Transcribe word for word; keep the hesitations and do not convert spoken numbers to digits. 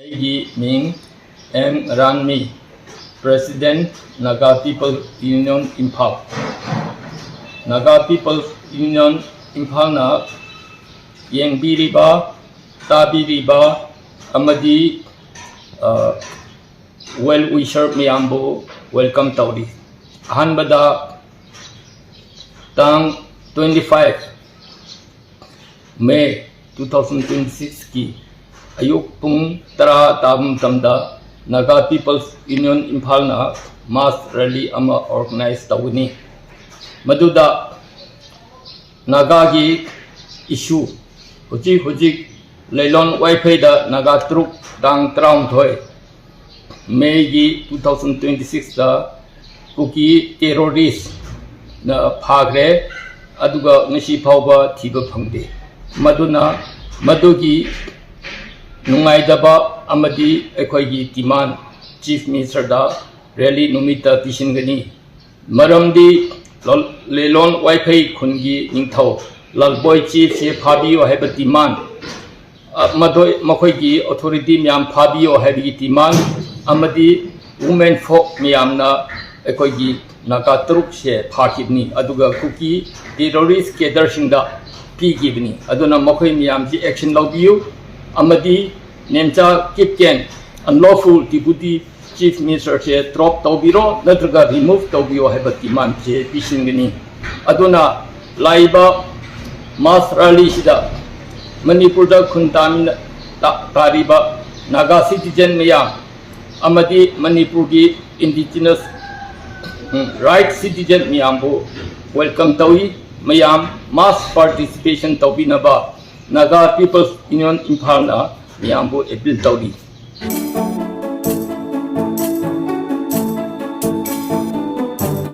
ꯑꯩꯒꯤ ꯃꯤꯡ M Ranmi, President, Naga People Union, Imphal꯫ Naga People Union, ꯏꯝꯐꯥꯜꯅ ꯌꯦꯡꯕꯤꯔꯤꯕ, ꯇꯥꯕꯤꯔꯤꯕ ꯑꯃꯗꯤ, ꯑ, well wisher ꯃꯌꯥꯝꯕꯨ welcome ꯇꯧꯔꯤ꯫ ꯑꯍꯥꯟꯕꯗ, ꯇꯥꯡ twenty five May two thousand twenty sixꯀꯤ ꯑꯌꯨꯛ ꯄꯨꯡ ꯇꯔꯥ ꯇꯥꯕ ꯃꯇꯝꯗ Naga People's Union ꯏꯝꯐꯥꯜꯅ mass rally ꯑꯃ organize ꯇꯧꯒꯅꯤ꯫ ꯃꯗꯨꯗ ꯅꯥꯒꯥꯒꯤ issue, ꯍꯧꯖꯤꯛ ꯍꯧꯖꯤꯛ ꯂꯩꯂꯣꯟ ꯋꯥꯏꯐꯩꯗ ꯅꯥꯒꯥ ꯇꯔꯨꯛ, ꯇꯥꯡ ꯇꯔꯥꯍꯨꯝꯗꯣꯏ Mayꯒꯤ two thousand twenty sixꯇ ꯀꯨꯀꯤ terroristꯅ ꯐꯥꯈ꯭ꯔꯦ, ꯑꯗꯨꯒ ꯉꯁꯤ ꯐꯥꯎꯕ ꯊꯤꯕ ꯐꯪꯗꯦ꯫ ꯃꯗꯨꯅ ꯃꯗꯨꯒꯤ ꯅꯨꯡꯉꯥꯏꯇꯕ ꯑꯃꯗꯤ ꯑꯩꯈꯣꯏꯒꯤ demand Chief Ministerꯗ rally ꯅꯨꯃꯤꯠꯇ ꯄꯤꯁꯤꯟꯒꯅꯤ꯫ ꯃꯔꯝꯗꯤ ꯂꯣ-, ꯂꯦꯂꯣꯟ ꯋꯥꯏꯐꯩ ꯈꯨꯟꯒꯤ ꯅꯤꯡꯊꯧ ꯂꯥꯜꯕꯣꯏ chiefꯁꯦ ꯐꯥꯕꯤꯌꯨ ꯍꯥꯏꯕ demand, ꯑ, ꯃꯗꯣꯏ-, ꯃꯈꯣꯏꯒꯤ authority ꯃꯌꯥꯝ ꯐꯥꯕꯤꯌꯣ ꯍꯥꯏꯕꯒꯤ demand ꯑꯃꯗꯤ women folk ꯃꯌꯥꯝꯅ ꯑꯩꯈꯣꯏꯒꯤ ꯅꯥꯒꯥ ꯇꯔꯨꯛꯁꯦ ꯐꯥꯈꯤꯕꯅꯤ, ꯑꯗꯨꯒ ꯀꯨꯀꯤ terrorist cadreꯁꯤꯡꯗ ꯄꯤꯈꯤꯕꯅꯤ꯫ ꯑꯗꯨꯅ ꯃꯈꯣꯏ ꯃꯌꯥꯝꯁꯤ action ꯂꯧꯕꯤꯌꯨ ꯑꯃꯗꯤ Nemcha Kipgen, unlawful deputy Chief Ministerꯁꯦ drop ꯇꯧꯕꯤꯔꯣ ꯅꯠꯇ꯭ꯔꯒ remove ꯇꯧꯕꯤꯌꯣ ꯍꯥꯏꯕ demandꯁꯦ ꯄꯤꯁꯤꯟꯒꯅꯤ꯫ ꯑꯗꯨꯅ ꯂꯥꯛꯏꯕ mass rallyꯁꯤꯗ ꯃꯅꯤꯄꯨꯔꯗ ꯈꯨꯟ ꯇꯥꯃꯤꯟꯅ-, ꯇꯥ-, ꯇꯥꯔꯤꯕ ꯅꯥꯒꯥ citizen ꯃꯌꯥꯝ ꯑꯃꯗꯤ ꯃꯅꯤꯄꯨꯔꯒꯤ indigenous, ꯎꯝ, right citizen ꯃꯌꯥꯝꯕꯨ welcome ꯇꯧꯏ꯫ ꯃꯌꯥꯝ mass participation ꯇꯧꯕꯤꯅꯕ Naga People's Union ꯏꯝꯐꯥꯜꯅ ꯃꯌꯥꯝꯕꯨ appeal ꯇꯧꯔꯤ꯫